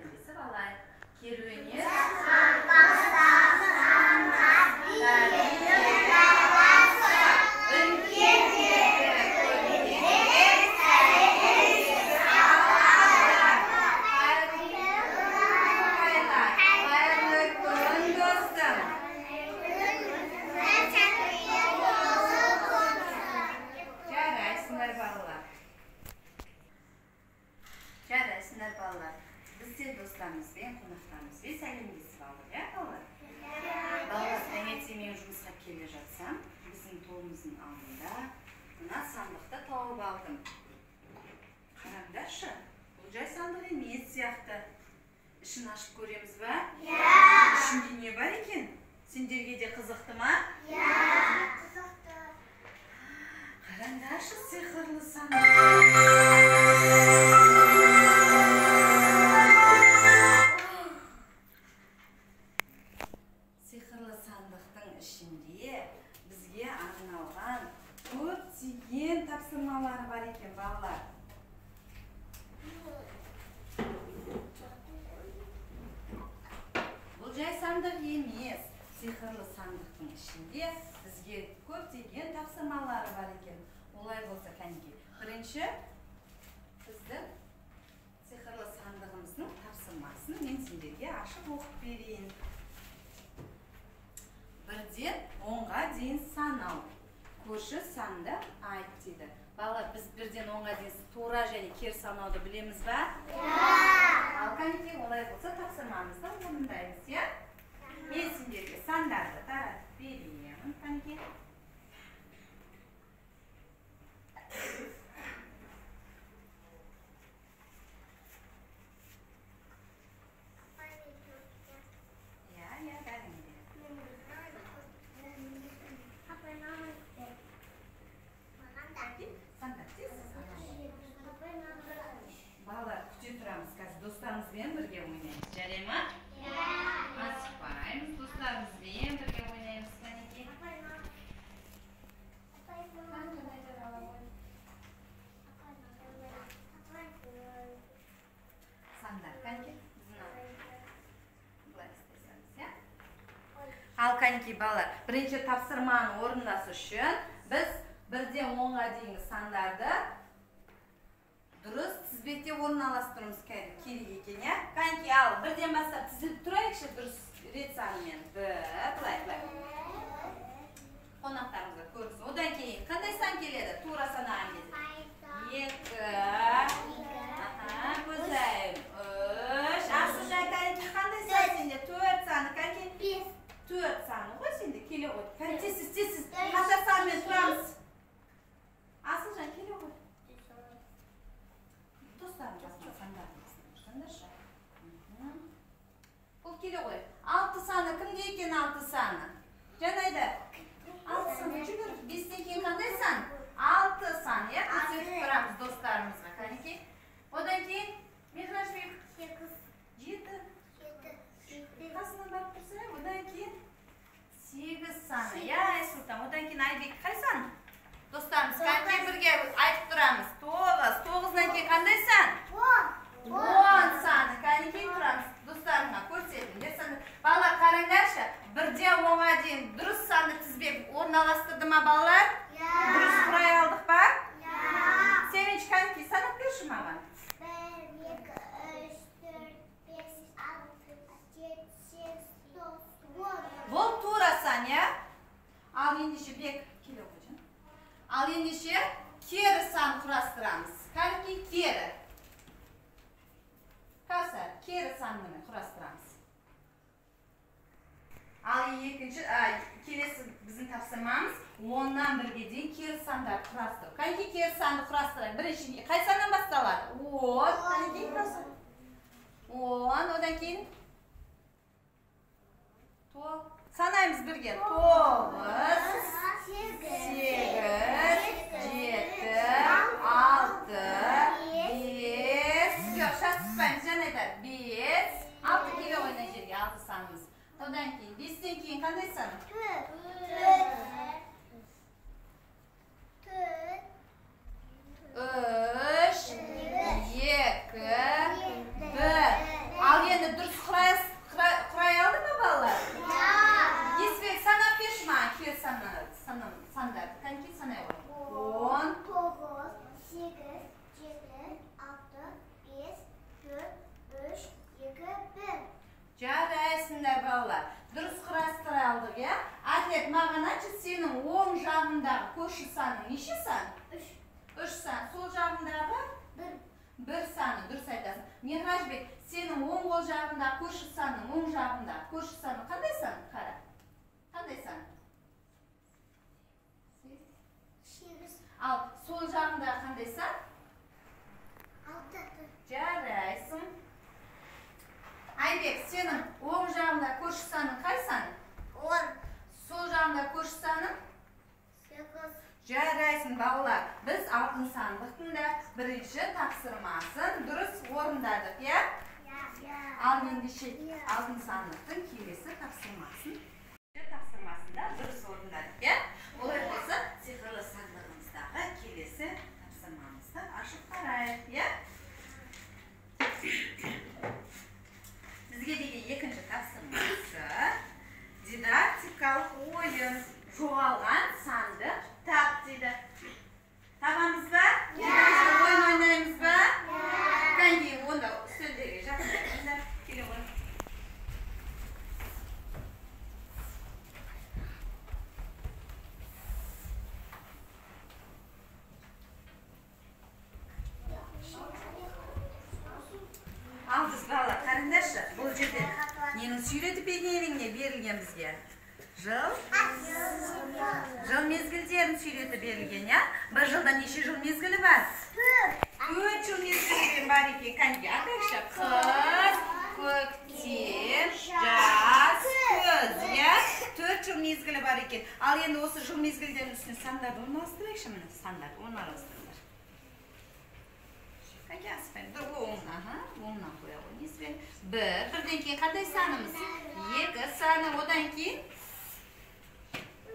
Сәлемдесіп алайық. Керуеннен қайырлы күн, достым. Жарайсыңдар, балалар. Жарайсыңдар, балалар. Біз де достарымызбен, қонақтарымызбен сәлемдесіп алдық, иә, балалар? Балалар, таңертең мен жұмысқа келе жатсам, біздің тобымыздың алдында мына сандықты тауып алдым. Қараңдаршы, бұл жай сандық емес сияқты. Ішін ашып көреміз ба? Иә. Ішінде не бар екен? Сендерге де қызықты ма? Иә, қызықты. Қараңдаршы, сиқырлы сандық. Сиқырлы сандықтың ішінде бізге арналған көптеген тапсырмалар бар екен, балалар. Бұл жай сандық емес. Сиқырлы сандықтың ішінде бізге көптеген тапсырмалары бар екен. Олай болса, кәнекей, бірінші біздің сиқырлы сандығымыздың тапсырмасын мен сендерге ашып оқып берейін. Бірден 10-ға дейін санау. Көрші санды айт дейді. Балалар, біз бірден 10-ға дейін тура және кері санауды білеміз ба? Иә. Ал кәнекей, олай болса тапсырмамызды орындаймыз, иә? Мен сендерге сандарды таратып беремін, кәнекей. Иә, иә, бәріңе. Сандар тез. Балалар, күте тұрамыз, қазір достарымызбен бірге ойнаймыз. Жарай ма? Асықпаймыз, достарымызбен бірге ойнаймыз, кәнекей. Сандар, кәнекей, былай істесеңіз, иә? Ал кәнекей, балалар, бірінші тапсырманы орындас үшін біз бірден 10-ға дейінгі сандарды дұрыс тізбекте орналастыруымыз керек екен, иә? Кәнекей, ал бірден бастап тізіліп тұрайықшы дұрыс рет санымен. Бір, былай, былай. Қонақтарымызға көрсін. Одан кейін қандай сан келеді? Тура санаған кезде. 2. Аха, көзайым. 3. Асылжан, кәнекей, қандай сан сенде? 4 саны, кәнекей. 4 саны ғой сенде, келе ғой. Кәне, тез, тез, қатар санмен тұрамыз. Асылжан, келе ғой. Достарым қасына, сандардың қасына тұрсаңдаршы. Бұл келе ғой. 6 саны кімде екен, 6 саны? Жанайдар. 6 саны жүгір. 5-тен кейін қандай сан? 6 сан, иә? Көрсетіп тұрамыз достарымызға, кәнекей. Одан кейін Михрашбек 7. Қасынан барып тұрса, одан кейін 8 саны, иә, Айсұлтан. Одан кейін Айбек қай сан? Достарымыз, кәнекей, бірге айтып тұрамыз. 9. 9-нан кейін қандай сан? 10 саны. Кәнекей, тұрамыз. Достарыңа көрсетіңдер санды. Балалар, қараңдаршы, бірден 10-ға дейін дұрыс санды тізбек орналастырды ма балалар? Дұрыс құрай алдық па? Севинч, кәнекей, санап берші маған. 1, 2, 3, 4, 5, 6, 7, 8, 9, 10. Бұл тура сан, иә? Ал ендеше Бек, келе ғой, жаным. Ал ендеше кері сан құрастырамыз. Кәнекей, кері. Кәусар, кері санмен құрастырамыз. Ал екінші, келесі біздің тапсырмамыз 10-нан 1-ге дейін кері сандарды құрастыру. Кәнекей, кері санды құрастырайық. Бірінші қай саннан басталады? 10. Кәнекей, Кәусар. 10, одан кейін санаймыз бірге. 9, 8, 7, 6, 5. Жоқ, шатыспаймыз, Жанайдар. 5, 6 келе ғой мына жерге, 6 санымыз. Одан кейін 5-тен кейін қандай сан? 4. 3, 2, 1. Ал Қажыбек, сенің оң қол жағында көрші санның оң жағында көрші саны қандай сан? Қара. Қандай сан? 8. Ал сол жағында қандай сан? 6. Жарайсың. Айбек, сенің оң жағында көрші саның қай сан? 10. Сол жағында көрші саның? 8. Жарайсың, балалар. Біз алтын сандықтың да бірінші тапсырмасын дұрыс орындадық, иә? Иә. Ал ендеше алтын сандықтың келесі тапсырмасын да дұрыс орындадық, иә? Олай болса, сиқырлы сандығымыздағы келесі тапсырмамызды ашып қарайық, иә? Бізге деген екінші тапсырмасы дидактикалық ойын. Жоғалған санды тап дейді. Табамыз ба? Иә. Ойын ойнаймыз ба? Иә. Кәнекей, онда үстелдерге жақындаңыздар. Келе ғой. Ал біз балалар, қараңдаршы, бұл жерде ненің суреті бейнеленген берілген бізге? Жыл? Жыл мезгілдерінің суреті берілген, иә? Бір жылда неше жыл мезгілі бар? 4 жыл мезгілі бар екен. Кәнекей, атайықшы. Қыс, көктем, жаз, күз, иә? 4 жыл мезгілі бар екен. Ал енді осы жыл мезгілдерінің үстіне сандарды орналастырайықшы, міне, сандарды орналастырыңдар. Кәнекей, асықпаймыз. Бір оң, аха, оңнан қоя ғой. Несімен? 1, бірден кейін қандай санымыз? 2 саны, одан кейін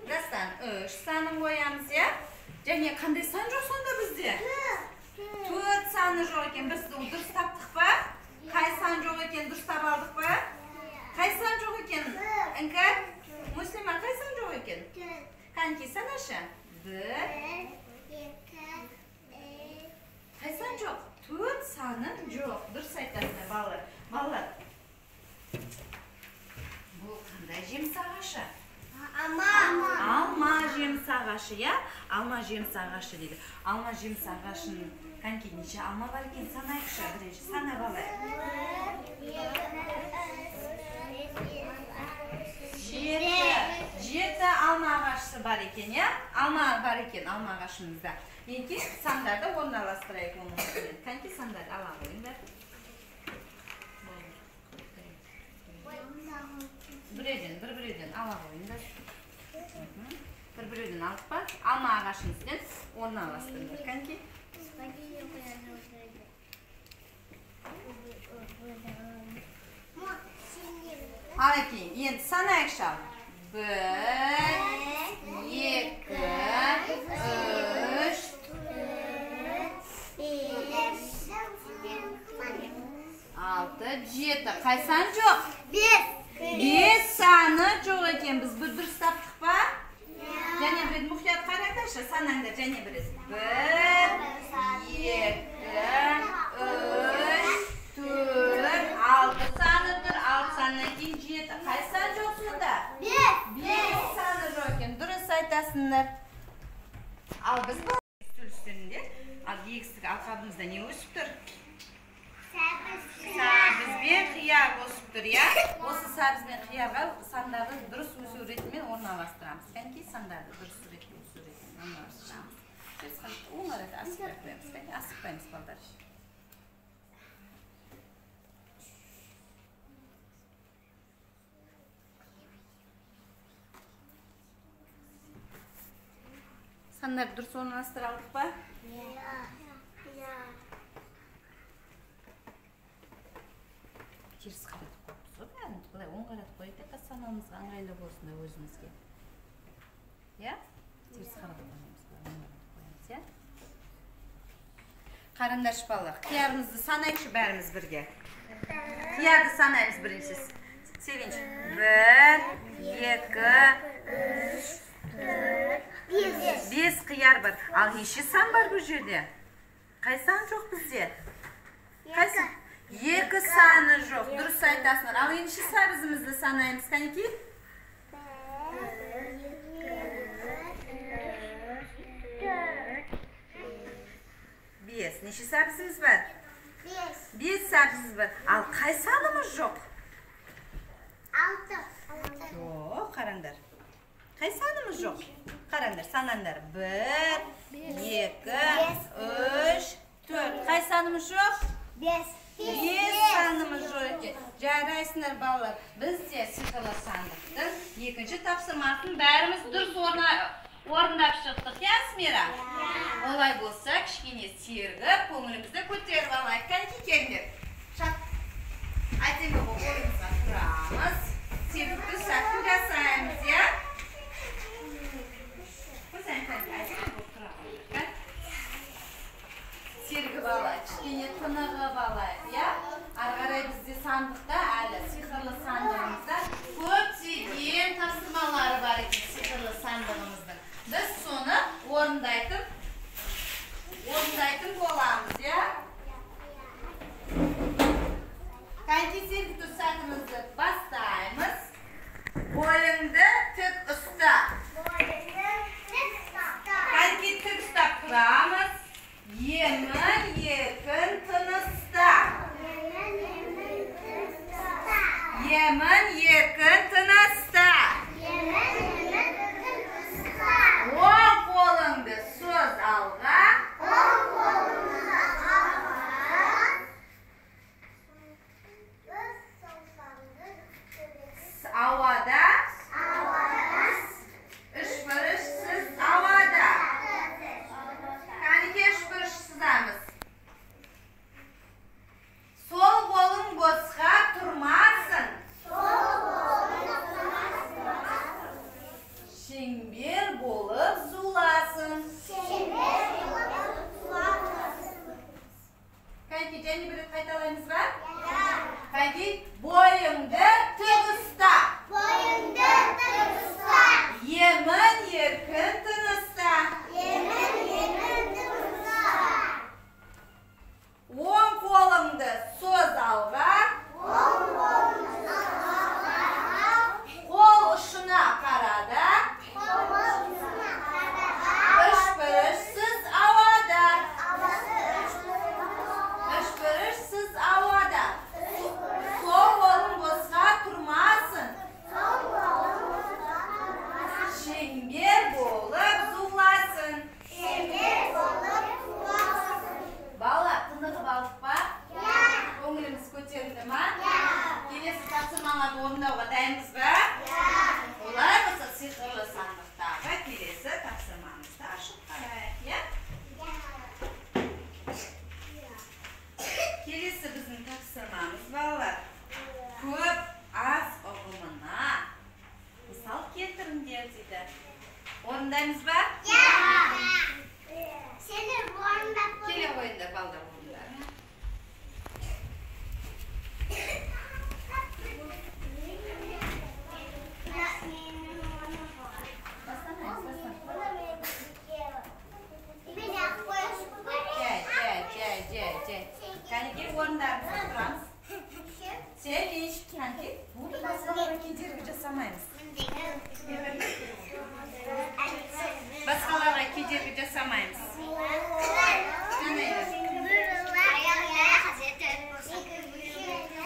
Дастан 3 санын қоямыз, иә? Және қандай сан жоқ сонда бізде? 4 саны жоқ екен. Біз дұрыс таптық па? Қай сан жоқ екен дұрыс таба алдық па? Қай сан жоқ екен? Іңкәр, Муслима, қай сан жоқ екен? Кәнекей, санашы. 1, 2, 3. Қай сан жоқ? 4 саны жоқ. Дұрыс айтасыздар, балалар. Балалар, бұл қандай жеміс ағашы? Алма. Алма жеміс ағашы, иә? Алма жеміс ағашы дейді. Алма жеміс ағашының кәнекей неше алма бар екен санайықшы. Бірінші санап алайық. 7. 7 алма ағашы бар екен, иә? Алма бар екен алма ағашымызда. Енді сандарды орналастырайық оның үстіне. Кәнекей сандарды ала қойыңдар. Біреуден, бір-біреуден ала қойыңдар. Бір-біреуден алып па? Алма ағашының үстінен орналастырыңдар. Кәнекей. Ал екен, енді санайықшы ал. 1, 2, 3, 6, 7. Қай сан жоқ? 5. 5 саны жоқ екен. Біз бір дұрыс таптық па? Және бір рет мұқият қараңдаршы, санаңдар және бір рет. 1, 2, 3, 4, 6 саны тұр. 6 саннан кейін 7. Қай сан жоқ сонда? 5. 5 саны жоқ екен. Дұрыс айтасыңдар. Ал біз бұл үстел үстелінде, ал егістік алқабымызда не өсіп тұр? Сәбіз бен қияр өсіп тұр, иә? Осы сәбіз бен қиярға сандарды дұрыс өсу ретімен орналастырамыз. Кәнекей, сандарды дұрыс ретімен өсу ретімен орналастырамыз. Біз оң арада асықпай қоямыз, кәне, асықпаймыз, балдар. Сандарды дұрыс орналастыра алдық па? Иә. Теріс қаратып қойыппыз ғой бәрін. Былай оң қаратып қояйық та санауымызға ыңғайлы болсын да өзімізге. Иә? Теріс қаратып қоймаймыз, былай оң қаратып қоямыз, иә? Қараңдаршы балалар, қиярымызды санайықшы бәріміз бірге. Қиярды санаймыз бірінші. Севинч. 1, 2, 3, 4, 5. 5 қияр бар. Ал неше сан бар бұл жерде? Қай сан жоқ бізде? Қай сан? 2 саны жоқ. Дұрыс айтасыңдар. Ал ендеше сәбізімізді санаймыз. Кәнекей? 1, 2, 3, 4, 5. Неше сәбізіміз бар? 5 сансыз бар. Ал қай санымыз жоқ? 6. Жоқ, қараңдар. Қай санымыз жоқ? Қараңдар, санаңдар. 1, 2, 3, 4. Қай санымыз жоқ? 5. 5 санымыз жоқ екен. Жарайсыңдар, балалар. Біз де сиқырлы сандықтың екінші тапсырмасын бәріміз дұрыс орындап шықтық, иә, Асмира? Олай болса, кішкене сергіп, көңілімізді көтеріп алайық. Кәнекей, келіңдер. Әдемі болып орнымызға тұрамыз. Сергікті сәтін жасаймыз, иә? Әдемі болып тұрамыз. Сергіп алайық, кішкене тынығып алайық, иә? Ары қарай бізде сандықта әлі сиқырлы сандығымызда көптеген тапсырмалары бар екен сиқырлы сандығымыздың. Біз соны орындайтын боламыз, иә? Кәнекей, сергіту сәтімізді бастаймыз. Бойыңды тік ұста. Кәнекей, тік ұстап тұрамыз. Емін еркін тыныста. Емін еркін тыныста. Оң қолыңды соз алға. Ауада. Үшбұрыш сыз ауада. Кәнекей, үшбұрыш сызамыз. Сол қолың босқа тұрмасын. Шеңбер болып зуласын. Кәнекей, және бір рет қайталаймыз ба? Кәнекей, бойыңды тік ұста. Емін еркін тыныста. Оң қолыңды соз алға. Қол ұшына қарада. Үшбұрыш сыз ауада. Үшбұрыш сыз ауада. Сол қолың босқа тұрмасын. Шеңбер болып зуласын. Балалар, тынығып алдық па? Көңіліміз көтерілді ма? Келесі тапсырмаларды орындауға дайынбыз ба? Олай болса, сиқырлы сандықтағы келесі тапсырмамызды ашып қарайық, иә? Келесі біздің тапсырмамыз, балалар. Көп аз ұғымына мысал келтіріңдер дейді. Орындаймыз ба? Келе қойыңдар, балдар, орындар. Жай, жай, жай. Кәнекей, орындарымызға тұрамыз. Селиш, кәнекей, болды, басқаларға кедергі жасамаймыз. Басқаларға кедергі жасамаймыз.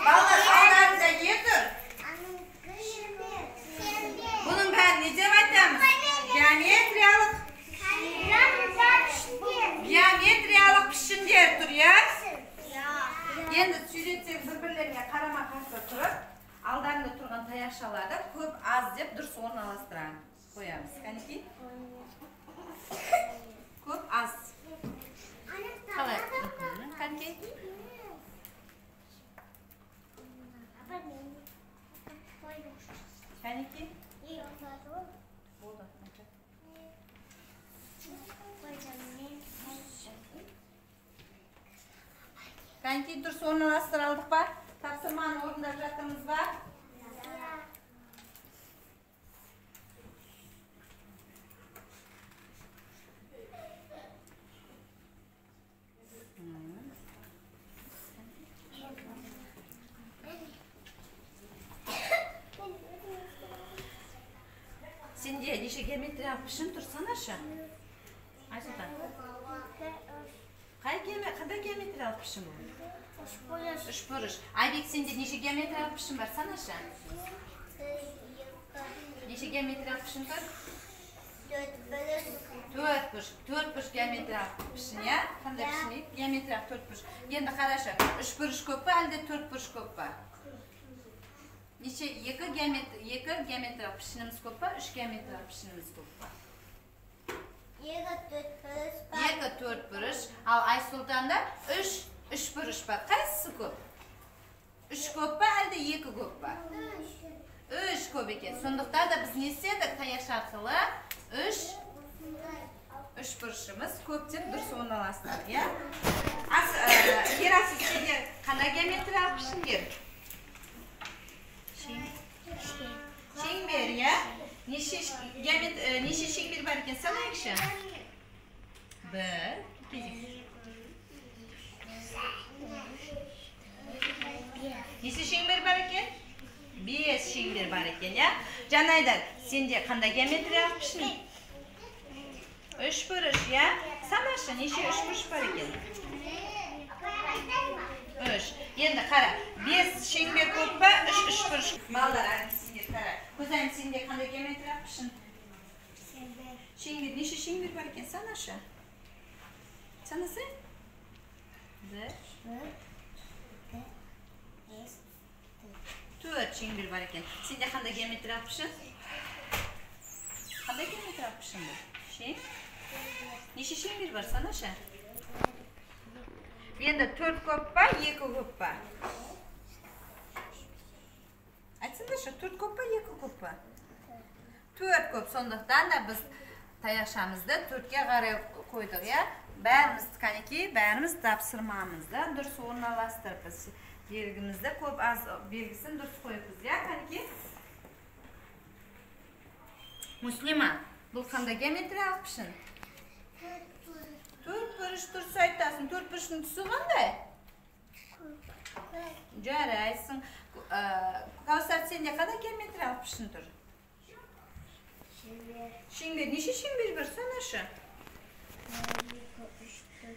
Балалар, алдарында не тұр? Бұның бәрін не деп айтамыз? Геометриялық пішіндер тұр, иә? Енді суреттер бір-бірлеріне қарама-қарсы тұрып, алдарында тұрған таяқшаларды көп аз деп дұрыс орналастырамыз. Қоямыз. Кәнекей. Көп аз. Қалай? Кәнекей. Кәнекей. Болды. Кәнекей, дұрыс орналастыра алдық па? Тапсырманы орындап жатырмыз ба? Сенде неше геометриялық пішін тұр, санашы? Айсұлтан. Қандай геометриялық пішін бұл? Үшбұрыш. Үшбұрыш. Айбек, сенде неше геометриялық пішін бар? Санашы. Неше геометриялық пішін тұр? Төртбұрыш. Төртбұрыш. Төртбұрыш геометриялық пішін, иә? Қандай пішін дейді? Геометриялық төртбұрыш. Енді қарашы, үшбұрыш көп па, әлде төртбұрыш көп па? Неше? Екі геометриялық пішініміз көп па, үш геометриялық пішініміз көп па? Екі төртбұрыш бар. Екі төртбұрыш. Ал Айсұлтанда үш үшбұрыш бар. Қайсысы көп? Үш көп па, әлде екі көп па? Үш. Үш көп екен. Сондықтан да біз не істедік? Таяқша арқылы үш үшбұрышымыз көп деп дұрыс орналастырдық, иә? Ерасыл, сенде қандай геометриялық пішіндер? Шеңбер, иә? Неше шеңбер бар екен? Санайықшы. Бір. Неше шеңбер бар екен? 5 шеңбер бар екен, иә? Жанайдар, сенде қандай геометриялық пішін? Үшбұрыш, иә? Санашы, неше үшбұрыш бар екен? 3. Енді қара, 5 шеңбер көп па, 3 үшбұрыш. Балалар, әлі сендер қара. Көзайым, сенде қандай геометриялық пішін? Шеңбер. Шеңбер, неше шеңбер бар екен? Санашы. Санасы? 1, 2, 3, 4 шеңбер бар екен. Сенде қандай геометриялық пішін? Қандай геометриялық пішін бұл? Шең? Неше шеңбер бар, санашы? Енді 4 көп па, 2 көп па? Айтсаңдаршы, 4 көп па, 2 көп па? 4 көп. Сондықтан да біз таяқшамызды 4-ке қарай қойдық, иә? Бәріміз, кәнекей, бәріміз тапсырмамызды дұрыс орналастырыппыз. Белгімізді көп аз белгісін дұрыс қойыппыз, иә, кәнекей? Муслима, бұл қандай геометриялық пішін? Төртбұрыш. Дұрыс айтасың. Төртбұрыштың түсі қандай? Жарайсың. Кәусар, сенде қандай геометриялық пішін тұр? Шеңбер. Шеңбер. Неше шеңбер бар? Санашы. 1, 2, 3, 4.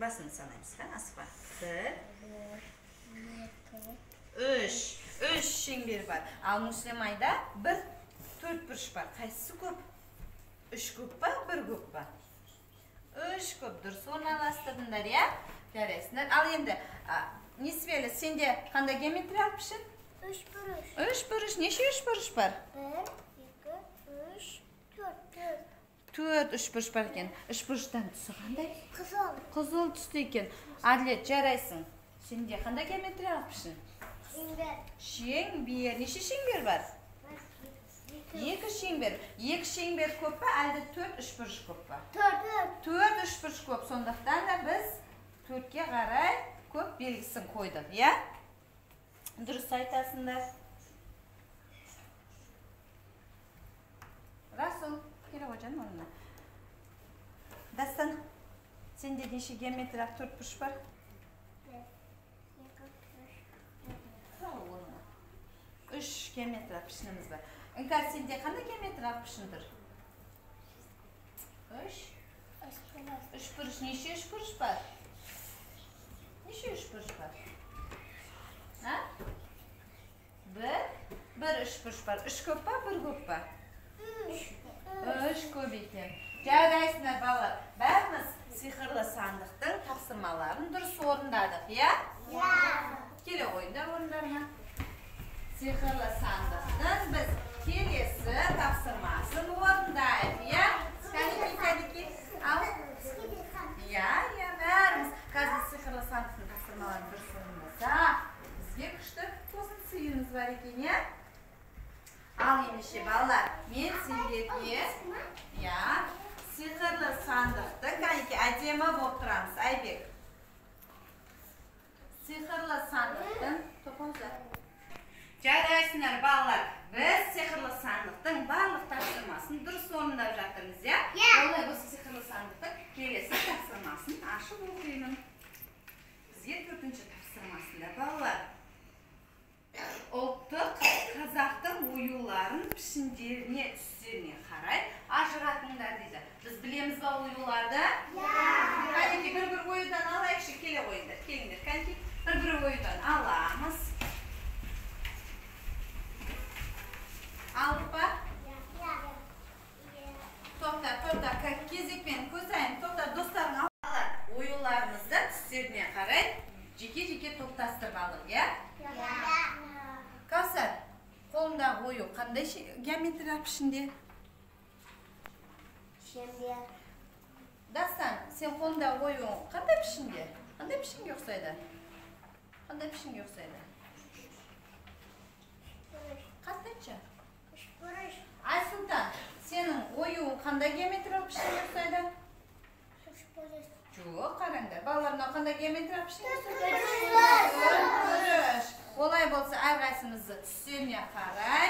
Басын санаймыз, қа? Асықпа. 1, 2. 3. 3 шеңбер бар. Ал Муслимайда 1 төртбұрыш бар. Қайсысы көп? 3 көп па, 1 көп па? 3 көп. Дұрыс орналастырдыңдар, иә? Жарайсыңдар. Ал енді, Несібелі, сенде қандай геометриялық пішін? Үшбұрыш. Үшбұрыш. Неше үшбұрыш бар? 1, 2, 3, 4. 4 үшбұрыш бар екен. Үшбұрыштан түсі қандай? Қызыл. Қызыл түсті екен. Әділет, жарайсың. Сенде қандай геометриялық пішін? Шеңбер. Шеңбер. Неше шеңбер бар? 2 шеңбер. 2 шеңбер көп па, әлде 4 үшбұрыш көп па? 4. 4 үшбұрыш көп. Сондықтан да біз 4-ке қарай көп белгісін қойдық, иә? Дұрыс айтасыңдар. Расул, келе ғой жаным орнына. Дастан, сенде неше геометриялық төртбұрыш бар? 1, 2, 3, 4. 3 геометриялық пішініміз бар. Іңкәр, сенде қандай геометриялық пішін тұр? 3. Үшбұрыш. Неше үшбұрыш бар? Неше үшбұрыш бар? А? 1. 1 үшбұрыш бар. 3 көп па, 1 көп па? 3. 3 көп екен. Жарайсыңдар, балалар. Бәріміз сиқырлы сандықтың тапсырмаларын дұрыс орындадық, иә? Иә. Келе қойыңдар орындарыңа. Сиқырлы сандықтың біз келесі тапсырмасын орындайық, иә? Кәнекей, кәнекей. Ал? Иә, иә, бәріміз қазір сиқырлы сандықтың тапсырмаларын дұрыс орындасақ, бізге күшті тосын сыйымыз бар екен, иә? Ал ендеше, балалар, мен сендерге, иә, сиқырлы сандықты кәнекей әдемі болып тұрамыз, Айбек. Сиқырлы сандықтың тоқозы. Жарайсыңдар, балалар. Біз сиқырлы сандықтың барлық тапсырмасын дұрыс орындап жатырмыз, иә? Иә. Олай болса сиқырлы сандықтың келесі тапсырмасын ашып оқимын. Бізге 4-ші тапсырмасында, балалар, ұлттық қазақтың оюларын пішіндеріне, түстеріне қарай ажыратыңдар дейді. Біз білеміз ба оюларды? Иә. Кәнекей, бір-бір оюдан алайықшы, келе қойыңдар. Келіңдер, кәнекей, Бір оюдан аламыз. Алдық па? Тоқта, тоқта, кезекпен көзайым, тоқта, достарың алады. Оюларымызды түстеріне қарай жеке-жеке топтастырып алдық, иә? Кәусар, қолындағы ою қандай геометриялық пішінде? Шеңбер. Дастан, сен қолындағы оюың қандай пішінде? Қандай пішінге ұқсайды? Қандай пішінге ұқсайды? Қаттайшы. Үшбұрыш. Айсұлтан, сенің оюың қандай геометриялық пішінге ұқсайды? Үшбұрыш. Жоқ, қараңдар. Балалар, мынау қандай геометриялық пішінге ұқсайды? Төртбұрыш. Олай болса, әрқайсымызды түстеріне қарай,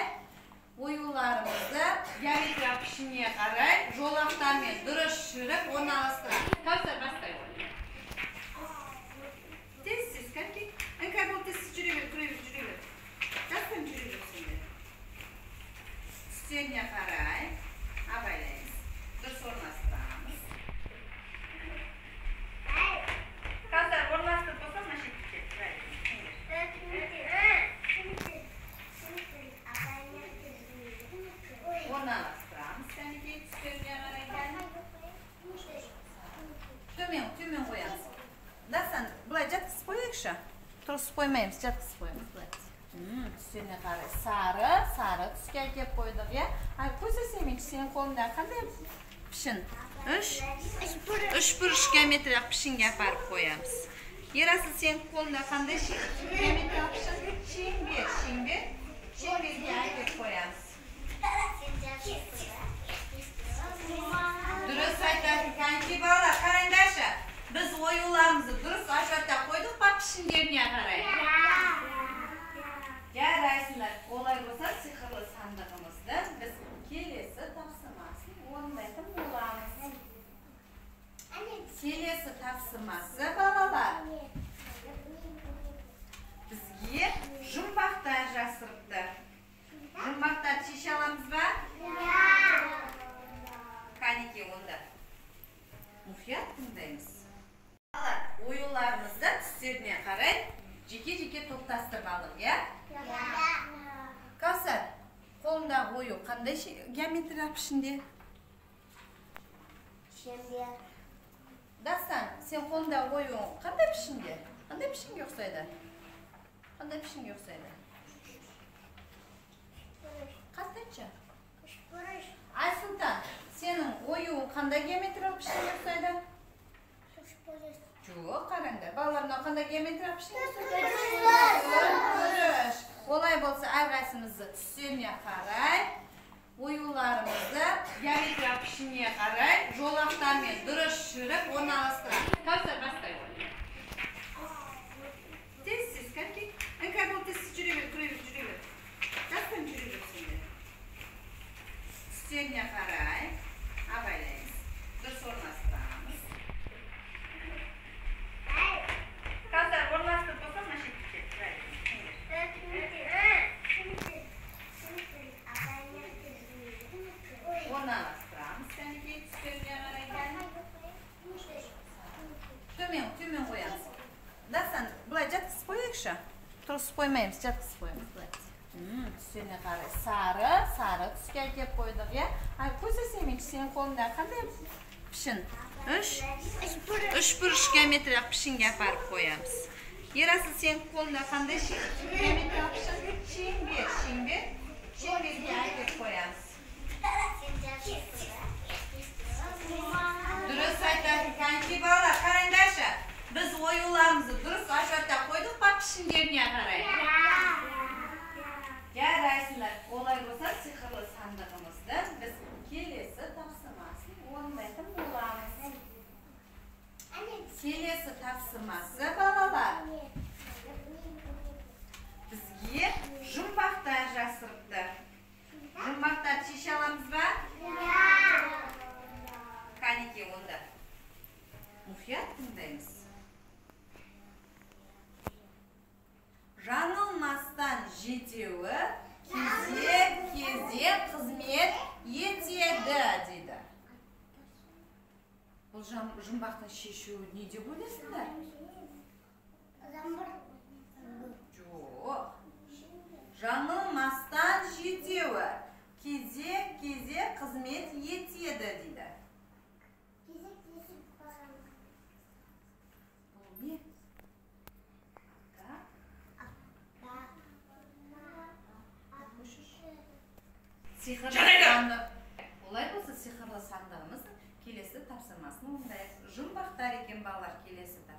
оюларымызды геометриялық пішінге қарай жолақтармен дұрыс жүріп орналастырамыз. Кәусар, бастайық. Тез-тез, кәнекей. Іңкәр, бол, тез-тез жүре бер, тұра бер, жүре бер. Дастан, жүре бер сен де. Түстеріне қарай абайлаймыз. Дұрыс орналастырамыз. Кәусар, орналастырып болсаң, мына шетке кел. Орналастырамыз, кәнекей, түстеріне қарай. Төмен, төмен қоямыз. Дастан, былай жатқызып қояйықшы. Тұрғызып қоймаймыз, жатқызып қоямыз былай. Түстеріне қарай сары, сары түске әкеліп қойдық, иә? Ал көзі сенің қолыңда қандай пішін? Үшбұрыш геометриялық пішінге апарып қоямыз. Ерасыл, сенің қолыңда қандай геометриялық пішін? Шеңбер, шеңбер. Шеңберге әкеліп қоямыз. Дұрыс айтасың, кәнекей балалар, қараңдаршы. Біз оюларымызды дұрыс ажырата қойдық па пішіндеріне қарай? Жарайсыңдар. Олай болса, сиқырлы сандығымызды біз келесі тапсырмасын орындайтын боламыз. Келесі тапсырмасы, балалар, бізге жұмбақтар жасырыпты. Жұмбақтар шеше аламыз ба? Кәнекей, онда мұқият тыңдаймыз. Балалар, оюларымызды түстеріне қарай жеке-жеке топтастырып алдық, иә? Кәусар, қолындағы ою қандай геометриялық пішінде? Шеңбер. Дастан, сен қолындағы оюың қандай пішінде? Қандай пішінге ұқсайды? Қандай пішінге ұқсайды? Қаттайшы. Үшбұрыш. Айсұлтан, сенің оюың қандай геометриялық пішінге ұқсайды? Үшбұрыш. Жоқ, қараңдар. Балалар, мынау қандай геометриялық пішінге ұқсайды? Төртбұрыш. Олай болса, әрқайсымызды түстеріне қарай оюларымызды геометриялық пішінге қарай жолақтармен дұрыс жүріп орналастырамыз. Кәусар, бастайық. Тез-тез, кәнекей. Іңкәр, бол, тез-тез жүре бер, тұра бер, жүре бер. Дастан, жүре бер сен де. Түстеріне қарай абайлаймыз. Дұрыс орналастырамыз. Кәусар, орналастырып болсаң, мына шетке кел. Орналастырамыз, кәнекей, түстеріне қарай. Төмен, төмен қоямыз. Дастан, былай жатқызып қояйықшы. Тұрғызып қоймаймыз, жатқызып қоямыз былай. Түстеріне қарай сары, сары түске әкеліп қойдық, иә? Ал көзі сенің қолыңда қандай пішін? Үшбұрыш геометриялық пішінге апарып қоямыз. Ерасыл, сенің қолыңда қандай геометриялық пішін? Шеңбер, шеңбер. Шеңберге әкеліп қоямыз. Дұрыс айтасың, кәнекей балалар, қараңдаршы. Біз оюларымызды дұрыс ажырата қойдық па пішіндеріне қарай? Жарайсыңдар. Олай болса, сиқырлы сандығымызды біз келесі тапсырмасын орындайтын боламыз. Келесі тапсырмасы, балалар, бізге жұмбақтар жасырыпты. Жұмбақтар шеше аламыз ба? Кәнекей, онда мұқият тыңдаймыз. Жаңылмастан жетеуі кезек-кезек қызмет етеді, дейді. Бұл жұмбақтың шешуі не деп ойлайсыңдар? Замбыр. Сиқырлы Жарайды. Сандық. Олай болса, сиқырлы сандығымыздың келесі тапсырмасын орындайық. Жұмбақтар екен, балалар, келесі тапсырма.